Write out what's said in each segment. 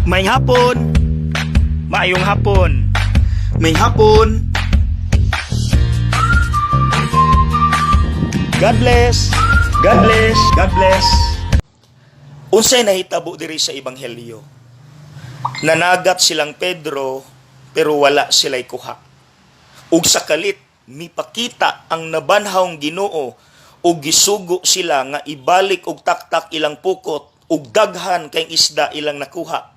Maayong hapon. Maayong hapon. Maayong hapon. God bless. God bless. God bless. Unsay nahitabo diri sa ebanghelyo? Nanagat silang Pedro pero wala sila'y kuha. Ug sa kalit mipakita ang nabanhawng Ginoo ug gisugo sila nga ibalik og taktak ilang pukot ug daghan kay isda ilang nakuha.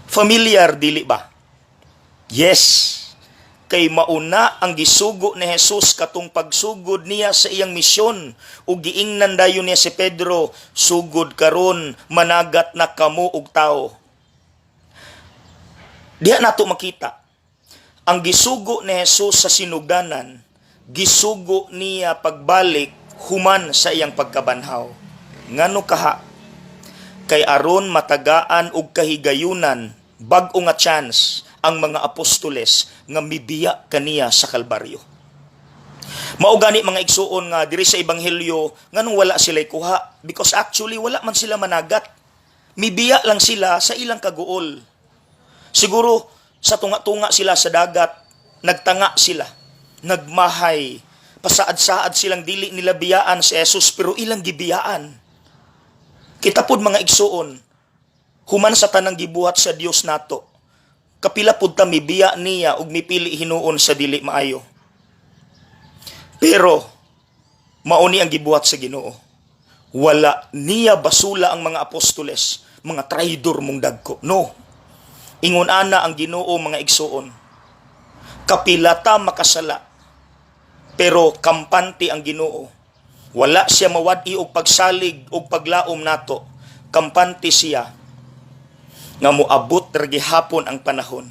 Familiar, dili ba? Yes. Kay mauna ang gisugo ni Jesus katong pagsugod niya sa iyang misyon ug giingnan dayon niya si Pedro, "Sugod karon managat na kamo og tao." Diha nato makita ang gisugo ni Jesus sa sinugdanan, gisugo niya pagbalik human sa iyang pagkabanhaw. Ngano kaha? Kay aron matagaan og kahigayunan, bag-o nga chance ang mga apostoles nga mibiya kaniya sa Kalbaryo. Mao gani, mga igsuon, nga diri sa ebanghelyo, nganong wala sila kuha? Because actually wala man sila managat. Mibiya lang sila sa ilang kaguol. Siguro sa tunga-tunga sila sa dagat, nagtanga sila, nagmahay, pasaad-saad silang dili nila biyaan si Jesus pero ilang gibiyaan. Kita pod, mga igsuon, human sa tanang gibuhat sa Dios nato, kapila pud ta mibiya niya ug mipili hinuon sa dili maayo. Pero mauni ang gibuhat sa Ginoo. Wala niya basula ang mga apostoles, "Mga traidor mong dagko." No. Ingon ana ang Ginoo, mga igsuon. Kapila ta makasala, pero kampante ang Ginoo. Wala siya mawad-i og pagsalig og paglaom nato. Kampante siya nga moabot ra gihapon ang panahon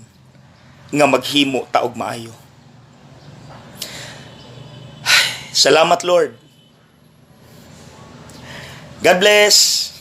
nga maghimo ta og maayo. Salamat, Lord. God bless.